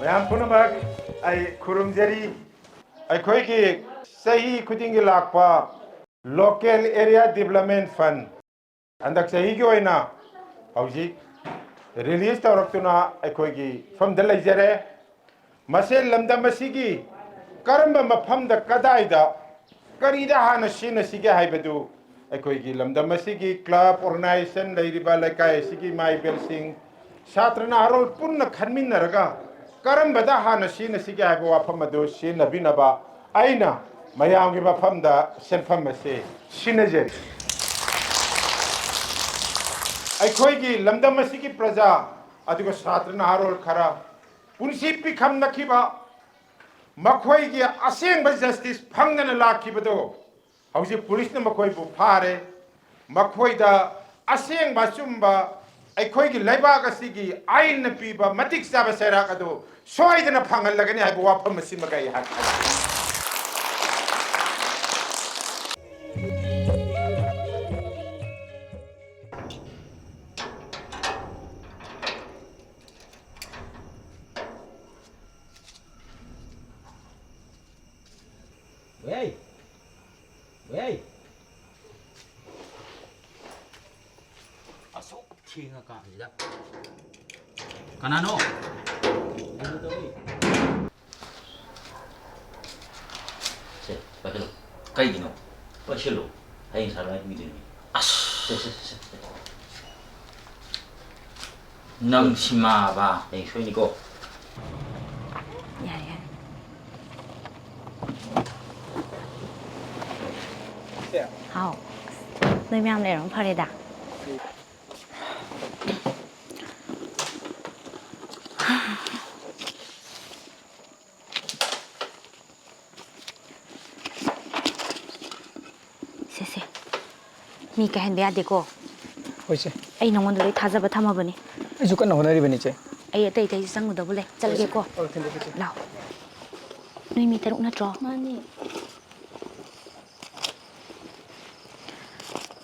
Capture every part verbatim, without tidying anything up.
ꯃꯌꯥꯝ ꯄꯨꯝꯅꯃꯛ ꯑꯩ ꯈꯨꯔꯨꯝꯖꯔꯤ꯫ ꯑꯩꯈꯣꯏꯒꯤ ꯆꯍꯤ ꯈꯨꯗꯤꯡꯒꯤ ꯂꯥꯛꯄ Local Area Development Fund, ꯍꯟꯗꯛ ꯆꯍꯤꯒꯤ ꯑꯣꯏꯅ ꯍꯧꯖꯤꯛ release ꯇꯧꯔꯛꯇꯨꯅ ꯑꯩꯈꯣꯏꯒꯤ ꯃꯐꯝꯗ ꯂꯩꯖꯔꯦ꯫ ꯃꯁꯤ ꯂꯝꯗꯝ ꯑꯁꯤꯒꯤ ꯀꯔꯝꯕ ꯃꯐꯝꯗ, ꯀꯗꯥꯏꯗ, ꯀꯔꯤꯗ ꯍꯥꯟꯅ ꯁꯤꯖꯤꯟꯅꯁꯤꯒꯦ ꯍꯥꯏꯕꯗꯨ ꯑꯩꯈꯣꯏꯒꯤ ꯂꯝꯗꯝ ꯑꯁꯤꯒꯤ club, organization, ꯂꯩꯔꯤꯕ ꯂꯩꯀꯥꯏ ꯑꯁꯤꯒꯤ ꯏꯃꯥ ꯏꯕꯦꯜꯁꯤꯡ, ꯁꯥꯇ꯭ꯔ ꯅꯍꯥꯔꯣꯜ ꯄꯨꯟꯅ ꯈꯟꯃꯤꯟꯅꯔꯒ ꯀꯔꯝꯕꯗ ꯍꯥꯟꯅ ꯁꯤꯖꯤꯟꯅꯁꯤꯒꯦ ꯍꯥꯏꯕ ꯋꯥꯐꯝ ꯑꯗꯨ ꯁꯤꯖꯤꯟꯅꯕꯤꯅꯕ ꯑꯩꯅ ꯃꯌꯥꯝꯒꯤ ꯃꯐꯝꯗ ꯁꯦꯟꯐꯝ ꯑꯁꯤ ꯁꯤꯟꯅꯖꯔꯤ꯫ ꯑꯩꯈꯣꯏꯒꯤ ꯂꯝꯗꯝ ꯑꯁꯤꯒꯤ ꯄ꯭ꯔꯖꯥ ꯑꯗꯨꯒ ꯁꯥꯇ꯭ꯔ ꯅꯍꯥꯔꯣꯜ ꯈꯔ ꯄꯨꯟꯁꯤ ꯄꯤꯈꯝꯅꯈꯤꯕ, ꯃꯈꯣꯏꯒꯤ ꯑꯁꯦꯡꯕ justice ꯐꯪꯗꯅ ꯂꯥꯛꯈꯤꯕꯗꯣ, ꯍꯧꯖꯤꯛ ꯄꯨꯂꯤꯁꯅ ꯃꯈꯣꯏꯕꯨ ꯐꯥꯔꯦ꯫ ꯃꯈꯣꯏꯗ ꯑꯁꯦꯡꯕ ꯑꯆꯨꯝꯕ ꯑꯩꯈꯣꯏꯒꯤ ꯂꯩꯕꯥꯛ ꯑꯁꯤꯒꯤ ꯑꯥꯏꯟꯅ ꯄꯤꯕ ꯃꯇꯤꯛ ꯆꯥꯕ ꯆꯩꯔꯥꯛ ꯑꯗꯨ ꯁꯣꯏꯗꯅ ꯐꯪꯍꯜꯂꯒꯅꯤ ꯍꯥꯏꯕ ꯋꯥꯐꯝ ꯑꯁꯤꯃꯒ ꯑꯩ ꯍꯥꯏꯖꯔꯤ꯫ ꯍꯦ! ꯍꯦ! ꯑꯁꯨꯛ ꯊꯦꯡꯉꯀꯥꯟꯁꯤꯗ꯫ ꯀꯅꯥꯅꯣ? ꯀꯩꯅꯣ ꯇꯧꯔꯤ? ꯁꯦ, ꯄꯥꯏꯁꯤꯜꯂꯨ꯫ ꯀꯩꯒꯤꯅꯣ? ꯄꯥꯏꯁꯤꯜꯂꯨ꯫ ꯍꯌꯦꯡ ꯁꯥꯔ ꯍꯥꯏꯕꯤꯗꯣꯏꯅꯤ꯫ ꯑꯁ! ꯁꯦ, ꯁꯦ, ꯁꯦ, ꯁꯦ꯫ ꯅꯪ ꯁꯤꯃꯥꯕ꯫ ꯍꯌꯦꯡ ꯁꯣꯏꯅꯤꯀꯣ꯫ ꯌꯥꯔꯦ, ꯌꯥꯔꯦ꯫ ꯍꯥꯎ꯫ ꯑꯁ, ꯅꯣꯏ ꯃꯌꯥꯝ ꯂꯩꯔꯝ ꯐꯔꯦꯗ꯫ ꯁꯦ, ꯁꯦ꯫ ꯃꯤ ꯀꯥꯏꯍꯟꯕ ꯌꯥꯗꯦꯀꯣ꯫ ꯍꯣꯏ, ꯆꯦ꯫ ꯑꯩ ꯅꯉꯣꯟꯗ ꯂꯣꯏ ꯊꯥꯖꯕ ꯊꯝꯃꯕꯅꯤ꯫ ꯑꯩꯁꯨ ꯀꯟꯅ ꯍꯣꯠꯅꯔꯤꯕꯅꯤ, ꯆꯦ꯫ ꯑꯩ ꯑꯇꯩ ꯑꯇꯩꯁꯨ ꯆꯪꯉꯨꯗꯕꯨ ꯂꯩ꯫ ꯆꯠꯂꯒꯦꯀꯣ꯫ ꯍꯣꯏ, ꯆꯦ꯫ ꯑꯣ, ꯊꯤꯟꯗꯣꯛꯀꯦ, ꯆꯦ꯫ ꯂꯥꯎ꯫ ꯅꯣꯏ ꯃꯤ ꯇꯔꯨꯛ ꯅꯠꯇ꯭ꯔꯣ? ꯃꯥꯅꯤ꯫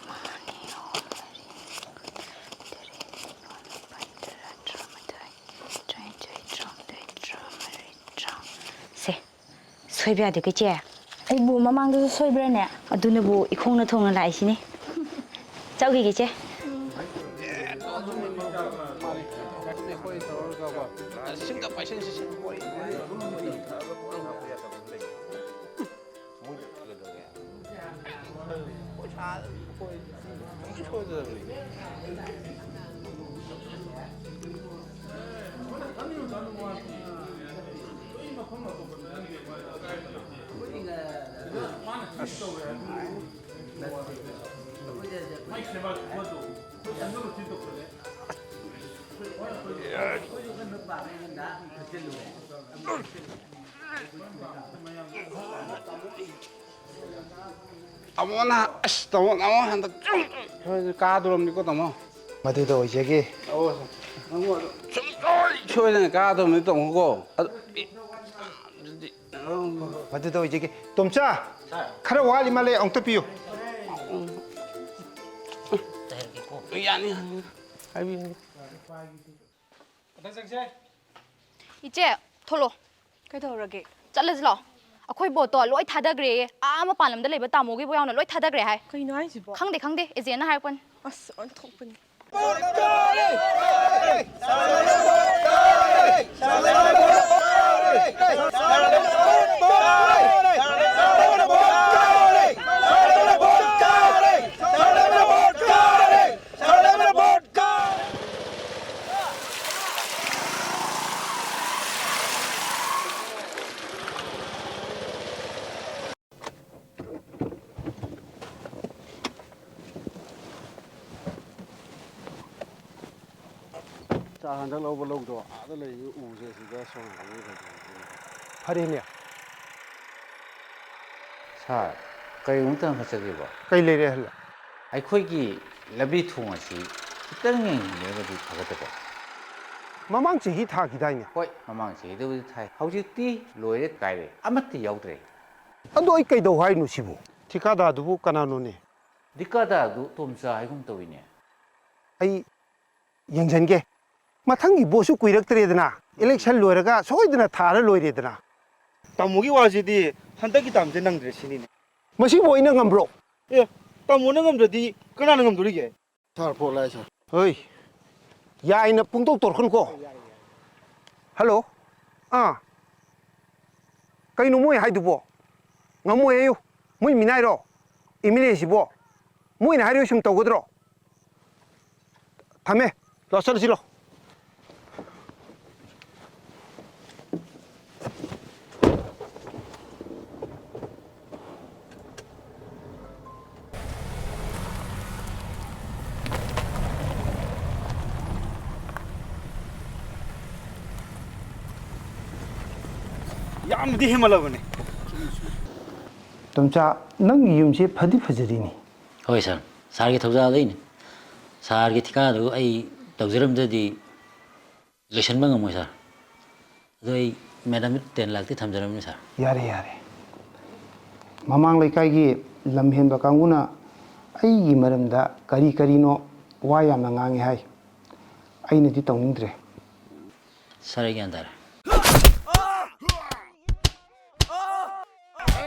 ꯃꯥꯅꯤ, ꯑꯍꯨꯝ, ꯃꯔꯤ, ꯇꯔꯦꯠ, ꯅꯤꯄꯥꯜ, ꯃꯥꯄꯜ, ꯇꯔꯥ, ꯇꯔꯥꯃꯥꯊꯣꯏ, ꯇꯔꯥꯅꯤꯊꯣꯏ, ꯇꯔꯥꯍꯨꯝꯗꯣꯏ, ꯇꯔꯥ꯫ ꯁꯣꯏꯕ ꯌꯥꯗꯦꯀꯣ, ꯏꯆꯦ꯫ ꯑꯩꯕꯨ ꯃꯃꯥꯡꯗꯁꯨ ꯁꯣꯏꯕ꯭ꯔꯥꯅꯦ? ꯑꯗꯨꯅꯕꯨ ꯏꯈꯣꯡꯅ ꯊꯣꯡꯅ ꯂꯥꯛꯏꯁꯤꯅꯤ꯫ ꯆꯧꯈꯤꯒꯦ, ꯏꯆꯦ꯫ ꯇꯥꯃꯣꯅ, ꯑꯁ, ꯇꯥꯃꯣ, ꯇꯥꯃꯣ ꯍꯟꯗꯛ ꯁꯨꯡꯁꯣꯏ ꯀꯥꯗꯣꯔꯝꯅꯤꯀꯣ, ꯇꯥꯃꯣ꯫ ꯃꯗꯨꯗ ꯑꯣꯏꯖꯒꯦ꯫ ꯑꯣ, ꯅꯪꯕꯨ ꯑꯗꯨ ꯁꯨꯡꯁꯣꯏ ꯁꯣꯏꯗꯅ ꯀꯥꯗꯣꯔꯝꯅꯤ, ꯇꯥꯃꯣꯀꯣ꯫ ꯑꯗꯨ, ꯑꯗꯨꯗꯤ, ꯃꯗꯨꯗ ꯑꯣꯏꯖꯒꯦ꯫ ꯇꯣꯝꯆꯥ, ꯈꯔ ꯋꯥꯠꯂꯤ ꯃꯥꯜꯂꯦ, ꯑꯃꯨꯛꯇ ꯄꯤꯌꯨ꯫ ꯌꯥꯅꯤ, ꯌꯥꯅꯤ꯫ ꯍꯥꯏꯕꯤꯌꯨ꯫ ꯏꯆꯦ, ꯊꯣꯛꯂꯣ꯫ ꯀꯩꯗꯧꯔꯒꯦ? ꯆꯠꯂꯁꯤ ꯂꯥꯛꯑꯣ꯫ ꯑꯩꯈꯣꯏ ꯕꯣꯠꯇꯣ ꯂꯣꯏ ꯊꯥꯗꯈ꯭ꯔꯦꯌꯦ꯫ ꯑꯥ ꯃꯄꯥꯟ ꯂꯝꯗ ꯂꯩꯕ ꯇꯥꯃꯣꯒꯤꯕꯨ ꯌꯥꯎꯅ ꯂꯣꯏ ꯊꯥꯗꯈ꯭ꯔꯦ ꯍꯥꯏ꯫ ꯀꯩꯅꯣ ꯍꯥꯏꯁꯤꯕꯣ? ꯈꯪꯗꯦ, ꯈꯪꯗꯦ, ꯑꯦꯖꯦꯟꯅ ꯍꯥꯏꯔꯛꯄꯅꯤ꯫ ꯑꯁ, ꯑꯣꯟꯊꯣꯛꯄꯅꯤ꯫ ꯆꯥ ꯍꯟꯗꯛ ꯂꯧꯕ ꯂꯧꯗꯣ ꯑꯥꯗ ꯂꯩꯔꯤ ꯎꯁꯦ ꯁꯤꯗ ꯁꯣꯝ ꯅꯥꯀꯟꯗ ꯂꯩꯕꯅꯦ꯫ ꯐꯔꯦꯅꯦ꯫ ꯁꯥꯔ, ꯀꯔꯤꯒꯨꯝꯕ ꯑꯝꯇ ꯍꯪꯖꯒꯦꯕ꯫ ꯀꯩ ꯂꯩꯔꯦ ꯍꯜꯂ? ꯑꯩꯈꯣꯏꯒꯤ ꯂꯝꯕꯤ ꯊꯣꯡ ꯑꯁꯤ ꯈꯤꯇꯪ ꯌꯦꯡꯁꯤꯟꯕꯤꯔꯒꯗꯤ ꯐꯒꯗꯕ꯫ ꯃꯃꯥꯡ ꯆꯍꯤ ꯊꯥꯈꯤꯗꯥꯏꯅꯦ? ꯍꯣꯏ, ꯃꯃꯥꯡ ꯆꯍꯤꯗꯕꯨꯗꯤ ꯊꯥꯏ꯫ ꯍꯧꯖꯤꯛꯇꯤ ꯂꯣꯏꯔꯦ ꯀꯥꯏꯔꯦ, ꯑꯃꯠꯇ ꯌꯥꯎꯗ꯭ꯔꯦ꯫ ꯑꯗꯣ ꯑꯩ ꯀꯩꯗꯧ ꯍꯥꯏꯅꯣ ꯁꯤꯕꯨ? ꯊꯤꯀꯥꯗꯥꯔꯗꯨꯕꯨ ꯀꯅꯥꯅꯣꯅꯦ? ꯊꯤꯀꯥꯗꯥꯔꯗꯨ ꯇꯣꯝꯆꯥ ꯍꯥꯏꯒꯨꯝ ꯇꯧꯏꯅꯦ꯫ ꯑꯩ ꯌꯦꯡꯁꯤꯟꯒꯦ꯫ ꯃꯊꯪꯒꯤ ꯚꯣꯠꯁꯨ ꯀꯨꯏꯔꯛꯇ꯭ꯔꯦꯗꯅ, ꯏꯂꯦꯛꯁꯟ ꯂꯣꯏꯔꯒ ꯁꯣꯏꯗꯅ ꯊꯥꯔ ꯂꯣꯏꯔꯦꯗꯅ꯫ ꯇꯥꯃꯣꯒꯤ ꯋꯥꯁꯤꯗꯤ ꯍꯟꯗꯛꯀꯤ ꯇꯥꯝꯁꯦ ꯅꯪꯗ꯭ꯔꯦ ꯁꯤꯅꯤꯅꯦ꯫ ꯃꯁꯤꯕꯨ ꯑꯩꯅ ꯉꯝꯕ꯭ꯔꯣ? ꯑꯦ, ꯇꯥꯃꯣꯅ ꯉꯝꯗ꯭ꯔꯗꯤ ꯀꯅꯥꯅ ꯉꯝꯗꯣꯔꯤꯒꯦ? ꯁꯥꯔ, ꯄꯣꯠ ꯂꯥꯛꯑꯦ, ꯁꯥꯔ꯫ ꯍꯣꯏ, ꯌꯥꯏꯅ ꯄꯨꯡꯇꯧ ꯇꯧꯔꯛꯀꯅꯨꯀꯣ꯫ ꯍꯜꯂꯣ꯫ ꯑꯥ꯫ ꯀꯩꯅꯣ ꯃꯣꯏ ꯍꯥꯏꯗꯨꯕꯣ? ꯉꯝꯃꯣꯏ ꯍꯥꯏꯌꯨ꯫ ꯃꯣꯏ ꯃꯤꯅꯥꯏꯔꯣ? M L ꯑꯦꯁꯤꯕꯣ? ꯃꯣꯏꯅ ꯍꯥꯏꯔꯤꯕ ꯁꯨꯝ ꯇꯧꯒꯗ꯭ꯔꯣ? ꯊꯝꯃꯦ꯫ ꯂꯥꯛꯑꯣ, ꯆꯠꯂꯁꯤ ꯂꯥꯛꯑꯣ꯫ ꯌꯥꯝꯅꯗꯤ ꯍꯦꯟꯃꯜꯂꯕꯅꯦ꯫ ꯇꯣꯝꯆꯥ, ꯅꯪꯒꯤ ꯌꯨꯝꯁꯦ ꯐꯗꯤ ꯐꯖꯔꯤꯅꯤ꯫ ꯍꯣꯏ ꯁꯥꯔ, ꯁꯥꯔꯒꯤ ꯊꯧꯖꯥꯜꯗꯩꯅꯤ꯫ ꯁꯥꯔꯒꯤ ꯊꯤꯀꯥꯗꯨ ꯑꯩ ꯇꯧꯖꯔꯝꯗ꯭ꯔꯗꯤ ꯂꯣꯏꯁꯤꯟꯕ ꯉꯝꯃꯣꯏ ꯁꯥꯔ꯫ ꯑꯗꯣ ꯑꯩ ꯃꯦꯗꯥꯝꯗ ten ꯂꯥꯛꯇꯤ ꯊꯝꯖꯔꯝꯅꯤ ꯁꯥꯔ꯫ ꯌꯥꯔꯦ, ꯌꯥꯔꯦ꯫ ꯃꯃꯥꯡ ꯂꯩꯀꯥꯏꯒꯤ ꯂꯝ ꯍꯦꯟꯕ ꯀꯥꯡꯕꯨꯅ ꯑꯩꯒꯤ ꯃꯔꯝꯗ ꯀꯔꯤ ꯀꯔꯤꯅꯣ ꯋꯥ ꯌꯥꯝꯅ ꯉꯥꯡꯉꯤ ꯍꯥꯏ꯫ ꯑꯩꯅꯗꯤ ꯇꯧꯅꯤꯡꯗ꯭ꯔꯦ꯫ ꯁꯥꯔ, ꯑꯩ ꯒ꯭ꯌꯥꯟ ꯇꯥꯔꯦ꯫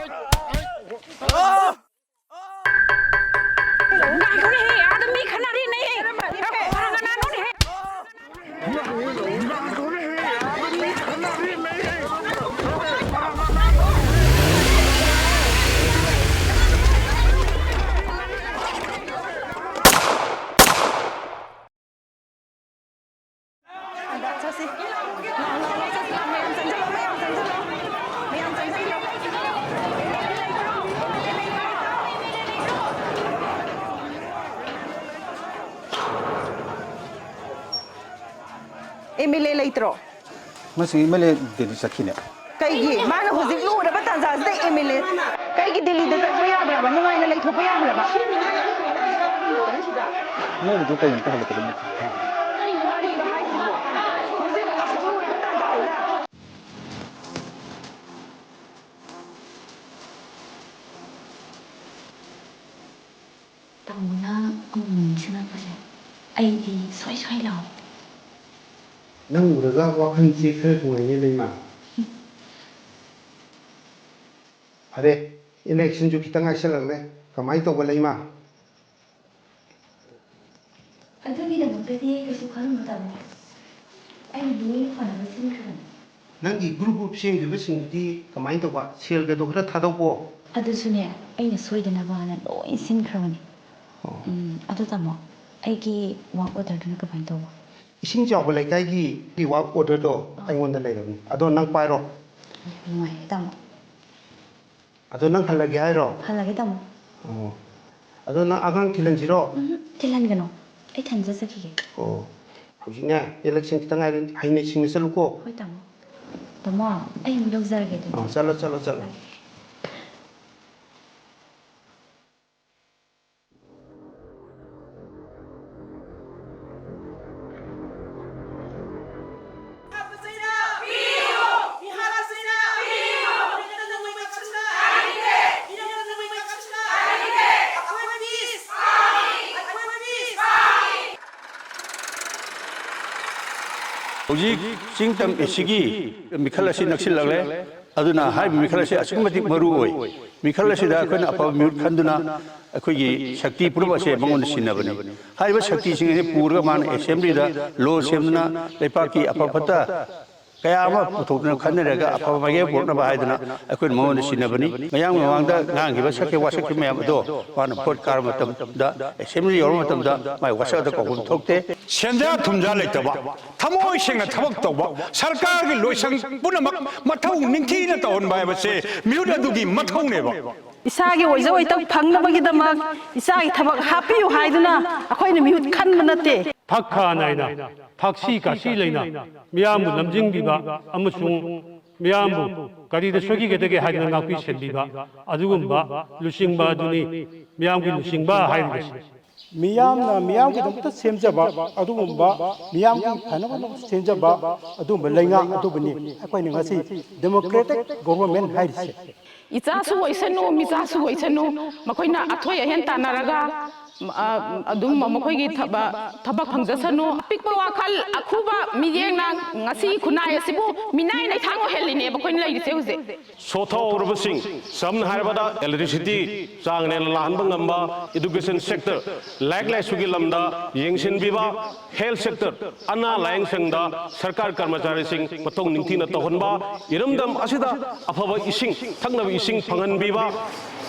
ꯉꯥꯏꯈꯣꯅꯦꯍꯦ, ꯑꯥꯗ ꯃꯤ ꯈꯠꯅꯔꯤꯅꯦꯍꯦ꯫ ꯉꯥꯏꯈꯣꯅꯦꯍꯦ꯫ ꯑꯦꯝ ꯑꯦꯜ ꯑꯦ ꯂꯩꯇ꯭ꯔꯣ? ꯃꯁꯤ ꯑꯦꯝ ꯑꯦꯜ ꯑꯦ ꯗꯦꯜꯂꯤ ꯆꯠꯈꯤꯅꯦ꯫ ꯀꯩꯒꯤ? ꯃꯥꯅ ꯍꯧꯖꯤꯛ ꯂꯨꯔꯕ ꯇꯥꯟꯖꯥꯁꯤꯗ ꯑꯦꯝ ꯑꯦꯜ ꯑꯦ ꯀꯩꯒꯤ ꯗꯦꯜꯂꯤꯗ ꯆꯠꯄ ꯌꯥꯕ꯭ꯔꯕ? ꯅꯨꯡꯉꯥꯏꯅ ꯂꯩꯊꯣꯛꯄ ꯌꯥꯕ꯭ꯔꯕ? ꯅꯣꯏꯒꯤꯗꯣ ꯀꯩꯅꯣ ꯇꯧꯍꯜꯂꯛꯀꯗꯣꯏꯅꯣ? ꯇꯥꯃꯣꯅ ꯑꯃꯨꯛ ꯅꯤꯡꯁꯤꯡꯉꯛꯄꯁꯦ ꯑꯩꯗꯤ ꯁ꯭ꯋꯥꯏ ꯁ꯭ꯋꯥꯏ ꯂꯥꯎ꯫ ꯅꯪ ꯎꯔꯒ ꯋꯥꯈꯜꯁꯦ ꯈꯔ ꯅꯨꯡꯉꯥꯏꯅꯦ, ꯂꯩꯃ꯫ ꯑꯔꯦ, ꯏꯂꯦꯛꯁꯟꯁꯨ ꯈꯤꯇꯪ ꯉꯥꯏꯁꯜꯂꯛꯂꯦ꯫ ꯀꯃꯥꯏꯅ ꯇꯧꯕ ꯂꯩꯃ? ꯑꯗꯨꯒꯤꯗꯃꯛꯇꯗꯤ ꯀꯩꯁꯨ ꯈꯜꯂꯨꯅꯨ, ꯇꯥꯃꯣ꯫ ꯑꯩꯅ ꯂꯣꯏ ꯐꯅꯕ ꯁꯤꯟꯈ꯭ꯔꯕꯅꯤ꯫ ꯅꯪꯒꯤ ꯒ꯭ꯔꯨꯞ ꯒ꯭ꯔꯨꯞ ꯁꯦꯝꯈꯤꯕꯁꯤꯡꯗꯨꯗꯤ ꯀꯃꯥꯏꯅ ꯇꯧꯕ? ꯁꯦꯜꯒꯗꯣ ꯈꯔ ꯊꯥꯗꯧꯀꯣ꯫ ꯑꯗꯨꯁꯨꯅꯦ, ꯑꯩꯅ ꯁꯣꯏꯗꯅꯕꯅ ꯂꯣꯏ ꯁꯤꯟꯈ꯭ꯔꯕꯅꯤ꯫ ꯑꯣ꯫ ꯎꯝ, ꯑꯗꯣ ꯇꯥꯃꯣ, ꯑꯩꯒꯤ ꯋꯥꯔꯛ ꯑꯣꯔꯗꯔꯗꯨꯅ ꯀꯃꯥꯏꯅ ꯇꯧꯕ? ꯏꯁꯤꯡ ꯆꯥꯎꯕ ꯂꯩꯀꯥꯏꯒꯤ ꯋꯥꯔꯛ ꯑꯣꯔꯗꯔꯗꯣ ꯑꯩꯉꯣꯟꯗ ꯂꯩꯔꯕꯅꯤ꯫ ꯑꯗꯣ ꯅꯪ ꯄꯥꯏꯔꯣ꯫ ꯅꯨꯡꯉꯥꯏꯔꯦ, ꯇꯥꯃꯣ꯫ ꯑꯗꯣ ꯅꯪ ꯍꯜꯂꯒꯦ ꯍꯥꯏꯔꯣ? ꯍꯜꯂꯒꯦ, ꯇꯥꯃꯣ꯫ ꯑꯣ꯫ ꯑꯗꯣ ꯅꯪ ꯑꯉꯥꯡ ꯊꯤꯜꯍꯟꯁꯤꯔꯣ? ꯎꯝ, ꯊꯤꯜꯍꯟꯒꯅꯣ꯫ ꯑꯩ ꯊꯟꯖ ꯆꯠꯈꯤꯒꯦ꯫ ꯑꯣ꯫ ꯍꯧꯖꯤꯛꯅꯦ, ꯏꯂꯦꯛꯁꯟ ꯈꯤꯇꯪ ꯉꯥꯏꯔꯦ꯫ ꯍꯩꯅ ꯁꯤꯡꯅ ꯆꯠꯂꯨꯀꯣ꯫ ꯍꯣꯏ, ꯇꯥꯃꯣ꯫ ꯇꯥꯃꯣ, ꯑꯩ ꯑꯃꯨꯛ ꯌꯧꯖꯔꯒꯦ, ꯑꯗꯨꯗꯤ꯫ ꯑꯣ, ꯆꯠꯂꯣ, ꯆꯠꯂꯣ, ꯆꯠꯂꯣ꯫ ꯍꯧꯖꯤꯛ ꯆꯤꯡ ꯇꯝ ꯑꯦꯁꯤꯒꯤ ꯃꯤꯈꯜ ꯑꯁꯤ ꯅꯛꯁꯤꯜꯂꯛꯂꯦ꯫ ꯑꯗꯨꯅ ꯍꯥꯏꯔꯤꯕ ꯃꯤꯈꯜ ꯑꯁꯤ ꯑꯁꯨꯛꯀꯤ ꯃꯇꯤꯛ ꯃꯔꯨ ꯑꯣꯏ꯫ ꯃꯤꯈꯜ ꯑꯁꯤꯗ ꯑꯩꯈꯣꯏꯅ ꯑꯐꯕ ꯃꯤꯍꯨꯠ ꯈꯟꯗꯨꯅ ꯑꯩꯈꯣꯏꯒꯤ ꯁꯛꯇꯤ ꯄꯨꯝꯅꯃꯛ ꯑꯁꯦ ꯃꯉꯣꯟꯗ ꯁꯤꯟꯅꯕꯅꯤ꯫ ꯍꯥꯏꯔꯤꯕ ꯁꯛꯇꯤꯁꯤꯡ ꯑꯁꯤ ꯄꯨꯔꯒ ꯃꯥꯅ ꯑꯦꯁꯦꯝꯕ꯭ꯂꯤꯗ ꯂꯣ ꯁꯦꯝꯗꯨꯅ ꯂꯩꯄꯥꯛꯀꯤ ꯑꯐ ꯐꯠꯇ ꯀꯌꯥ ꯑꯃ ꯄꯨꯊꯣꯛꯇꯨꯅ ꯈꯟꯅꯔꯒ ꯑꯐꯕ ꯃꯥꯏꯀꯩ ꯄꯨꯔꯛꯅꯕ ꯍꯥꯏꯗꯨꯅ ꯑꯩꯈꯣꯏꯅ ꯃꯉꯣꯟꯗ ꯁꯤꯟꯅꯕꯅꯤ꯫ ꯃꯌꯥꯝꯒꯤ ꯃꯃꯥꯡꯗ ꯉꯥꯡꯈꯤꯕ ꯁꯛꯈꯤꯕ ꯋꯥꯁꯛꯈꯤꯕ ꯃꯌꯥꯝ ꯑꯗꯣ ꯃꯥꯅ ꯚꯣꯠ ꯀꯥꯔꯕ ꯃꯇꯝꯗ, ꯑꯦꯁꯦꯝꯕ꯭ꯂꯤ ꯌꯧꯔꯕ ꯃꯇꯝꯗ ꯃꯥꯏ ꯋꯥꯁꯛ ꯑꯗꯨ ꯀꯧꯐꯝ ꯊꯣꯛꯇꯦ꯫ ꯁꯦꯟꯖꯥ ꯊꯨꯝꯖꯥ ꯂꯩꯇꯕ, ꯊꯃꯣꯏ ꯁꯦꯡꯅ ꯊꯕꯛ ꯇꯧꯕ, ꯁꯔꯀꯥꯔꯒꯤ ꯂꯣꯏꯁꯪ ꯄꯨꯝꯅꯃꯛ ꯃꯊꯧ ꯅꯤꯡꯊꯤꯅ ꯇꯧꯍꯟꯕ ꯍꯥꯏꯕꯁꯦ ꯃꯤꯍꯨꯠ ꯑꯗꯨꯒꯤ ꯃꯊꯧꯅꯦꯕ꯫ ꯏꯁꯥꯒꯤ ꯑꯣꯏꯖ ꯑꯣꯏꯊꯣꯛ ꯐꯪꯅꯕꯒꯤꯗꯃꯛ ꯏꯆꯥꯒꯤ ꯊꯕꯛ ꯍꯥꯞꯄꯤꯌꯨ ꯍꯥꯏꯗꯨꯅ ꯑꯩꯈꯣꯏꯅ ꯃꯤꯍꯨꯠ ꯈꯟꯕ ꯅꯠꯇꯦ꯫ ꯊꯛ ꯈꯥ ꯅꯥꯏꯅ, ꯊꯛꯁꯤ ꯈꯥꯁꯤ ꯂꯩꯅ ꯃꯤꯌꯥꯝꯕꯨ ꯂꯝꯖꯤꯡꯕꯤꯕ ꯑꯃꯁꯨꯡ ꯃꯤꯌꯥꯝꯕꯨ ꯀꯔꯤꯗ ꯁꯣꯏꯈꯤꯒꯗꯒꯦ ꯍꯥꯏꯗꯨꯅ ꯉꯥꯛꯄꯤ ꯁꯦꯟꯕꯤꯕ, ꯑꯗꯨꯒꯨꯝꯕ ꯂꯨꯆꯤꯡꯕ ꯑꯗꯨꯅꯤ ꯃꯤꯌꯥꯝꯒꯤ ꯂꯨꯆꯤꯡꯕ ꯍꯥꯏꯔꯤꯕꯁꯤ꯫ ꯃꯤꯌꯥꯝꯅ ꯃꯤꯌꯥꯝꯒꯤꯗꯃꯛꯇ ꯁꯦꯝꯖꯕ ꯑꯗꯨꯒꯨꯝꯕ, ꯃꯤꯌꯥꯝꯒꯤ ꯐꯅꯕ ꯁꯦꯝꯖꯕ ꯑꯗꯨꯒꯨꯝꯕ ꯂꯩꯉꯥꯛ ꯑꯗꯨꯕꯨꯅꯤ ꯑꯩꯈꯣꯏꯅ ꯉꯁꯤ democratic government ꯍꯥꯏꯔꯤꯁꯦ꯫ ꯏꯆꯥꯁꯨ ꯑꯣꯏꯁꯅꯨ, ꯃꯤꯆꯥꯁꯨ ꯑꯣꯏꯁꯅꯨ, ꯃꯈꯣꯏꯅ ꯑꯊꯣꯏ ꯑꯍꯦꯟ ꯇꯥꯟꯅꯔꯒ ꯑ, ꯑꯗꯨꯝ ꯃꯈꯣꯏꯒꯤ ꯊꯕ-, ꯊꯕꯛ ꯐꯪꯖꯁꯅꯨ꯫ ꯑꯄꯤꯛꯄ ꯋꯥꯈꯜ, ꯑꯈꯨꯕ ꯃꯤꯠꯌꯦꯡꯅ ꯉꯁꯤ ꯈꯨꯟꯅꯥꯏ ꯑꯁꯤꯕꯨ ꯃꯤꯅꯥꯏ ꯂꯩꯊꯥꯡ ꯑꯣꯏꯍꯜꯂꯤꯅꯦꯕ ꯑꯩꯈꯣꯏꯅ ꯂꯩꯔꯤꯁꯦ ꯍꯧꯖꯤꯛ꯫ ꯁꯣꯊꯍꯧꯔꯕꯁꯤꯡ, ꯁꯝꯅ ꯍꯥꯏꯔꯕꯗ electricity ꯆꯥꯡ ꯅꯥꯏꯅ ꯂꯥꯛꯍꯟꯕ ꯉꯝꯕ, education sector, ꯂꯥꯏꯔꯤꯛ ꯂꯥꯏꯁꯨꯒꯤ ꯂꯝꯗ ꯌꯦꯡꯁꯤꯟꯕꯤꯕ, health sector, ꯑꯅꯥ ꯂꯥꯌꯦꯡ ꯁꯪꯗ ꯁꯔꯀꯥꯔ ꯀꯔꯃꯆꯥꯔꯤꯁꯤꯡ ꯃꯊꯧ ꯅꯤꯡꯊꯤꯅ ꯇꯧꯍꯟꯕ, ꯏꯔꯝꯗꯝ ꯑꯁꯤꯗ ꯑꯐꯕ ꯏꯁꯤꯡ, ꯊꯛꯅꯕ ꯏꯁꯤꯡ ꯐꯪꯍꯟꯕꯤꯕ,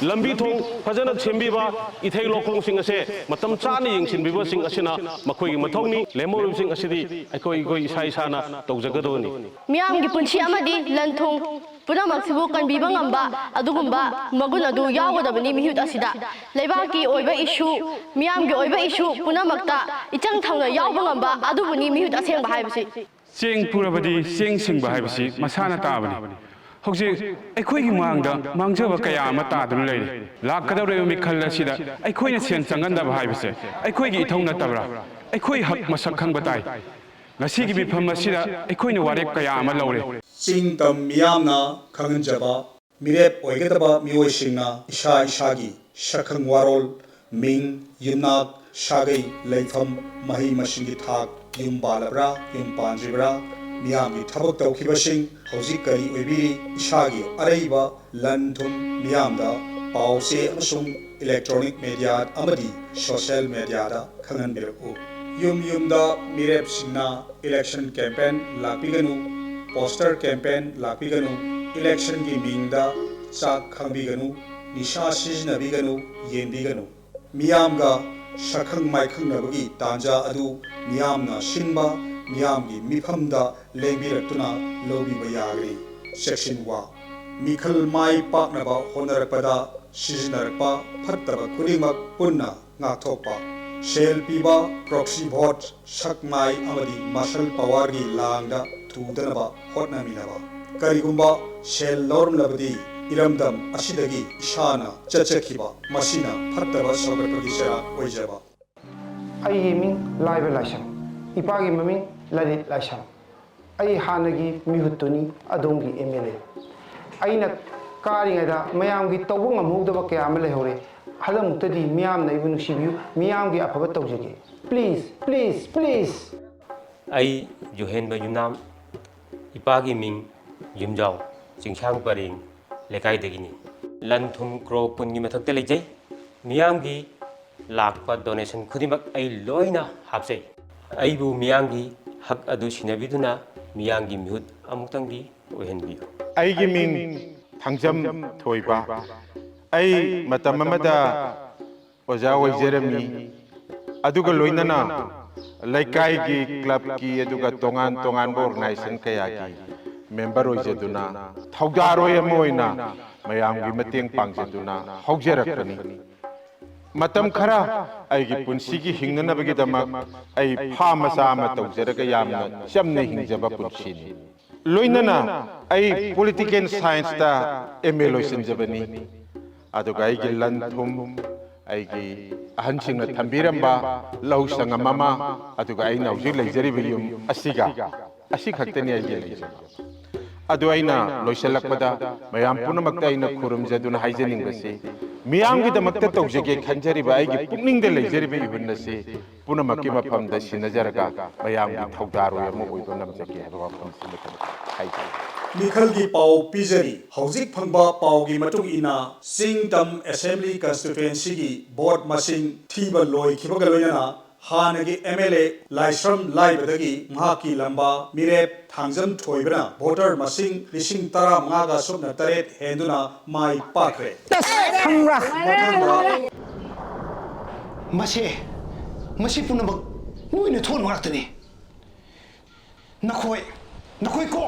ꯂꯝꯕꯤ ꯊꯣꯡ ꯐꯖꯅ ꯁꯦꯝꯕꯤꯕ, ꯏꯊꯩ ꯂꯧꯈꯣꯡꯁꯤꯡ ꯑꯁꯦ ꯃꯇꯝ ꯆꯥꯅ ꯌꯦꯡꯁꯤꯟꯕꯤꯕꯁꯤꯡ ꯑꯁꯤꯅ ꯃꯈꯣꯏꯒꯤ ꯃꯊꯧꯅꯤ꯫ ꯂꯦꯝꯍꯧꯔꯤꯕꯁꯤꯡ ꯑꯁꯤꯗꯤ ꯑꯩꯈꯣꯏ, ꯑꯩꯈꯣꯏ ꯏꯁꯥ ꯏꯁꯥꯅ ꯇꯧꯖꯒꯗꯕꯅꯤ꯫ ꯃꯤꯌꯥꯝꯒꯤ ꯄꯨꯟꯁꯤ ꯑꯃꯗꯤ ꯂꯟ ꯊꯨꯝ ꯄꯨꯝꯅꯃꯛꯁꯤꯕꯨ ꯀꯟꯕꯤꯕ ꯉꯝꯕ ꯑꯗꯨꯒꯨꯝꯕ ꯃꯒꯨꯟ ꯑꯗꯨ ꯌꯥꯎꯒꯗꯕꯅꯤ ꯃꯤꯍꯨꯠ ꯑꯁꯤꯗ꯫ ꯂꯩꯕꯥꯛꯀꯤ ꯑꯣꯏꯕ issue, ꯃꯤꯌꯥꯝꯒꯤ ꯑꯣꯏꯕ issue ꯄꯨꯝꯅꯃꯛꯇ ꯏꯆꯪ ꯊꯧꯅ ꯌꯥꯎꯕ ꯉꯝꯕ ꯑꯗꯨꯕꯨꯅꯤ ꯃꯤꯍꯨꯠ ꯑꯁꯦꯡꯕ ꯍꯥꯏꯕꯁꯤ꯫ ꯆꯦꯡ ꯄꯨꯔꯕꯗꯤ ꯆꯦꯡ ꯁꯤꯡꯕ ꯍꯥꯏꯕꯁꯤ ꯃꯁꯥꯅ ꯇꯥꯕꯅꯤ꯫ ꯍꯧꯖꯤꯛ ꯑꯩꯈꯣꯏꯒꯤ ꯃꯥꯡꯗ ꯃꯥꯡꯖꯕ ꯀꯌꯥ ꯑꯃ ꯇꯥꯗꯨꯅ ꯂꯩꯔꯤ꯫ ꯂꯥꯛꯀꯗꯧꯔꯤꯕ ꯃꯤꯈꯜ ꯑꯁꯤꯗ ꯑꯩꯈꯣꯏꯅ ꯁꯦꯟ ꯆꯪꯍꯟꯗꯕ ꯍꯥꯏꯕꯁꯦ ꯑꯩꯈꯣꯏꯒꯤ ꯏꯊꯧ ꯅꯠꯇꯕ꯭ꯔꯥ? ꯑꯩꯈꯣꯏ ꯍꯛ ꯃꯁꯛ ꯈꯪꯕ ꯇꯥꯏ꯫ ꯉꯁꯤꯒꯤ ꯃꯤꯐꯝ ꯑꯁꯤꯗ ꯑꯩꯈꯣꯏꯅ ꯋꯥꯔꯦꯞ ꯀꯌꯥ ꯑꯃ ꯂꯧꯔꯦ꯫ ꯆꯤꯡ ꯇꯝ ꯃꯤꯌꯥꯝꯅ ꯈꯪꯍꯟꯖꯕ ꯃꯤꯔꯦꯞ ꯑꯣꯏꯒꯗꯕ ꯃꯤꯑꯣꯏꯁꯤꯡꯅ ꯏꯁꯥ ꯏꯁꯥꯒꯤ ꯁꯛꯈꯪ ꯋꯥꯔꯣꯜ, ꯃꯤꯡ, ꯌꯨꯝꯅꯥꯛ, ꯁꯥꯒꯩ, ꯂꯩꯐꯝ, ꯃꯍꯩ ꯃꯁꯤꯡꯒꯤ ꯊꯥꯛ, ꯌꯨꯝ ꯄꯥꯜꯂꯕ꯭ꯔꯥ, ꯌꯨꯝ ꯄꯥꯟꯗ꯭ꯔꯤꯕ꯭ꯔꯥ, ꯃꯤꯌꯥꯝꯒꯤ ꯊꯕꯛ ꯇꯧꯈꯤꯕꯁꯤꯡ ꯍꯧꯖꯤꯛ ꯀꯔꯤ ꯑꯣꯏꯕꯤꯔꯤ, ꯏꯁꯥꯒꯤ ꯑꯔꯩꯕ ꯂꯟ ꯊꯨꯝ ꯃꯤꯌꯥꯝꯗ ꯄꯥꯎ ꯆꯦ ꯑꯃꯁꯨꯡ electronic media ꯑꯃꯗꯤ social mediaꯗ ꯈꯪꯍꯟꯕꯤꯔꯛꯎ꯫ ꯌꯨꯝ ꯌꯨꯝꯗ ꯃꯤꯔꯦꯞꯁꯤꯡꯅ election campaign ꯂꯥꯛꯄꯤꯒꯅꯨ, poster campaign ꯂꯥꯛꯄꯤꯒꯅꯨ, electionꯒꯤ ꯃꯤꯡꯗ ꯆꯥꯛ ꯈꯪꯕꯤꯒꯅꯨ, ꯅꯤꯁꯥ ꯁꯤꯖꯤꯟꯅꯕꯤꯒꯅꯨ, ꯌꯦꯟꯕꯤꯒꯅꯨ꯫ ꯃꯤꯌꯥꯝꯒ ꯁꯛꯈꯪ ꯃꯥꯏꯈꯪꯅꯕꯒꯤ ꯇꯥꯟꯖꯥ ꯑꯗꯨ ꯃꯤꯌꯥꯝꯅ ꯁꯤꯟꯕ, ꯃꯤꯌꯥꯝꯒꯤ ꯃꯤꯐꯝꯗ ꯂꯦꯡꯕꯤꯔꯛꯇꯨꯅ ꯂꯧꯕꯤꯕ ꯌꯥꯒꯅꯤ꯫ ꯆꯦꯛꯁꯤꯟ ꯋꯥ꯫ ꯃꯤꯈꯜ ꯃꯥꯏ ꯄꯥꯛꯅꯕ ꯍꯣꯠꯅꯔꯛꯄꯗ ꯁꯤꯖꯤꯟꯅꯔꯛꯄ ꯐꯠꯇꯕ ꯈꯨꯗꯤꯡꯃꯛ ꯄꯨꯟꯅ ꯉꯥꯛꯊꯣꯛꯄ꯫ ꯁꯦꯜ ꯄꯤꯕ, proxy vote, ꯁꯛ ꯃꯥꯏ ꯑꯃꯗꯤ muscle powerꯒꯤ ꯂꯥꯡꯗ ꯊꯨꯗꯅꯕ ꯍꯣꯠꯅꯃꯤꯟꯅꯕ꯫ ꯀꯔꯤꯒꯨꯝꯕ ꯁꯦꯜ ꯂꯧꯔꯝꯂꯕꯗꯤ ꯏꯔꯝꯗꯝ ꯑꯁꯤꯗꯒꯤ ꯏꯁꯥꯅ ꯆꯠꯆꯈꯤꯕ, ꯃꯁꯤꯅ ꯐꯠꯇꯕ ꯁꯧꯒꯠꯄꯒꯤ ꯆꯩꯔꯥꯛ ꯑꯣꯏꯖꯕ꯫ ꯑꯩꯒꯤ ꯃꯤꯡ ꯂꯥꯏꯕ ꯂꯥꯏꯁ꯭ꯔꯝ, ꯏꯄꯥꯒꯤ ꯃꯃꯤꯡ ꯂꯂꯤꯠ ꯂꯥꯏꯁ꯭ꯔꯝ꯫ ꯑꯩ ꯍꯥꯟꯅꯒꯤ ꯃꯤꯍꯨꯠꯇꯨꯅꯤ, ꯑꯗꯣꯝꯒꯤ M L A꯫ ꯑꯩꯅ ꯀꯥꯔꯤꯉꯩꯗ ꯃꯌꯥꯝꯒꯤ ꯇꯧꯕ ꯉꯝꯍꯧꯗꯕ ꯀꯌꯥ ꯑꯃ ꯂꯩꯍꯧꯔꯦ꯫ ꯍꯟꯗꯛꯃꯨꯛꯇꯗꯤ ꯃꯤꯌꯥꯝꯅ ꯑꯩꯕꯨ ꯅꯨꯡꯁꯤꯕꯤꯌꯨ, ꯃꯤꯌꯥꯝꯒꯤ ꯑꯐꯕ ꯇꯧꯖꯒꯦ꯫ Please, please, please. ꯑꯩ ꯖꯨꯍꯦꯟꯕ ꯌꯨꯝꯅꯥꯝ, ꯏꯄꯥꯒꯤ ꯃꯤꯡ ꯌꯨꯝꯖꯥꯎ, ꯆꯤꯡꯁꯥꯡ ꯄꯔꯦꯡ ꯂꯩꯀꯥꯏꯗꯒꯤꯅꯤ꯫ ꯂꯟ ꯊꯨꯝ ꯀ꯭ꯔꯣꯔ ꯀꯨꯟꯒꯤ ꯃꯊꯛꯇ ꯂꯩꯖꯩ꯫ ꯃꯤꯌꯥꯝꯒꯤ ꯂꯥꯛꯄ ꯗꯣꯅꯦꯁꯟ ꯈꯨꯗꯤꯡꯃꯛ ꯑꯩ ꯂꯣꯏꯅ ꯍꯥꯞꯆꯩ꯫ ꯑꯩꯕꯨ ꯃꯤꯌꯥꯝꯒꯤ ꯍꯛ ꯑꯗꯨ ꯁꯤꯟꯅꯕꯤꯗꯨꯅ ꯃꯤꯌꯥꯝꯒꯤ ꯃꯤꯍꯨꯠ ꯑꯃꯨꯛꯇꯪꯗꯤ ꯑꯣꯏꯍꯟꯕꯤꯌꯨ꯫ ꯑꯩꯒꯤ ꯃꯤꯡ ꯊꯥꯡꯖꯝ ꯊꯣꯏꯕ꯫ ꯑꯩ ꯃꯇꯝ ꯑꯃꯗ ꯑꯣꯖꯥ ꯑꯣꯏꯖꯔꯝꯃꯤ꯫ ꯑꯗꯨꯒ ꯂꯣꯏꯅꯅ ꯂꯩꯀꯥꯏꯒꯤ, ꯀ꯭ꯂꯕꯀꯤ, ꯑꯗꯨꯒ ꯇꯣꯉꯥꯟ ꯇꯣꯉꯥꯟꯕ ꯑꯣꯔꯒꯅꯥꯏꯖꯦꯁꯟ ꯀꯌꯥꯒꯤ ꯃꯦꯝꯕꯔ ꯑꯣꯏꯖꯗꯨꯅ, ꯊꯧꯗꯥꯔꯣꯏ ꯑꯃ ꯑꯣꯏꯅ ꯃꯌꯥꯝꯒꯤ ꯃꯇꯦꯡ ꯄꯥꯡꯖꯗꯨꯅ ꯍꯧꯖꯔꯛꯄꯅꯤ꯫ ꯃꯇꯝ ꯈꯔ ꯑꯩꯒꯤ ꯄꯨꯟꯁꯤꯒꯤ ꯍꯤꯡꯅꯅꯕꯒꯤꯗꯃꯛ ꯑꯩ ꯐꯥꯝ ꯃꯆꯥ ꯑꯃ ꯇꯧꯖꯔꯒ ꯌꯥꯝꯅ ꯆꯝꯅ ꯍꯤꯡꯖꯕ ꯄꯨꯟꯁꯤꯅꯤ꯫ ꯂꯣꯏꯅꯅ ꯑꯩ ꯄꯣꯂꯤꯇꯤꯀꯦꯜ ꯁꯥꯏꯟꯁꯇ ꯑꯦꯝ ꯑꯦ ꯂꯣꯏꯁꯤꯟꯖꯕꯅꯤ꯫ ꯑꯗꯨꯒ ꯑꯩꯒꯤ ꯂꯟ ꯊꯨꯝ, ꯑꯩꯒꯤ ꯑꯍꯟꯁꯤꯡꯅ ꯊꯝꯕꯤꯔꯝꯕ ꯂꯧ ꯁꯪꯉꯝ ꯑꯃ, ꯑꯗꯨꯒ ꯑꯩꯅ ꯍꯧꯖꯤꯛ ꯂꯩꯖꯔꯤꯕ ꯌꯨꯝ ꯑꯁꯤꯒ, ꯑꯁꯤ ꯈꯛꯇꯅꯤ ꯑꯩꯒꯤ ꯂꯩꯖꯕ꯫ ꯑꯗꯨ ꯑꯩꯅ ꯂꯣꯏꯁꯤꯜꯂꯛꯄꯗ ꯃꯌꯥꯝ ꯄꯨꯝꯅꯃꯛꯇ ꯑꯩꯅ ꯈꯨꯔꯨꯝꯖꯗꯨꯅ ꯍꯥꯏꯖꯅꯤꯡꯕꯁꯤ, ꯃꯤꯌꯥꯝꯒꯤꯗꯃꯛꯇ ꯇꯧꯖꯒꯦ ꯈꯟꯖꯔꯤꯕ ꯑꯩꯒꯤ ꯄꯨꯛꯅꯤꯡꯗ ꯂꯩꯖꯔꯤꯕ ꯏꯍꯨꯟ ꯑꯁꯤ ꯄꯨꯝꯅꯃꯛꯀꯤ ꯃꯐꯝꯗ ꯁꯤꯟꯅꯖꯔꯒ ꯃꯌꯥꯝꯒꯤ ꯊꯧꯗꯥꯔꯣꯏ ꯑꯃ ꯑꯣꯏꯕ ꯉꯝꯖꯒꯦ ꯍꯥꯏꯕ ꯋꯥꯐꯝꯁꯤꯃꯇꯪ ꯍꯥꯏꯖꯔꯤ꯫ ꯃꯤꯈꯜꯒꯤ ꯄꯥꯎ ꯄꯤꯖꯔꯤ꯫ ꯍꯧꯖꯤꯛ ꯐꯪꯕ ꯄꯥꯎꯒꯤ ꯃꯇꯨꯡ ꯏꯟꯅ, ꯆꯤꯡ ꯇꯝ ꯑꯦꯁꯦꯝꯕ꯭ꯂꯤ ꯀꯟꯁꯇꯤꯇ꯭ꯋꯦꯟꯁꯤꯒꯤ ꯚꯣꯠ ꯃꯁꯤꯡ ꯊꯤꯕ ꯂꯣꯏꯈꯤꯕꯒ ꯂꯣꯏꯅꯅ ꯍꯥꯟꯅꯒꯤ ꯑꯦꯝ ꯑꯦꯜ ꯑꯦ ꯂꯥꯏꯁ꯭ꯔꯝ ꯂꯥꯏꯕꯗꯒꯤ ꯃꯍꯥꯛꯀꯤ ꯂꯝꯕꯥ ꯃꯤꯔꯦꯞ ꯊꯥꯡꯖꯝ ꯊꯣꯏꯕꯅ ꯚꯣꯇꯔ ꯃꯁꯤꯡ ꯂꯤꯁꯤꯡ ꯇꯔꯥꯃꯉꯥꯒ ꯁꯨꯞꯅ ꯇꯔꯦꯠ ꯍꯦꯟꯗꯨꯅ ꯃꯥꯏ ꯄꯥꯛꯈ꯭ꯔꯦ꯫ ꯃꯊꯪꯗ ꯃꯁꯦ, ꯃꯁꯤ ꯄꯨꯝꯅꯃꯛ ꯅꯣꯏꯅ ꯊꯣꯛꯍꯟꯕ ꯉꯥꯛꯇꯅꯤ꯫ ꯅꯈꯣꯏ, ꯅꯈꯣꯏ ꯀꯣ,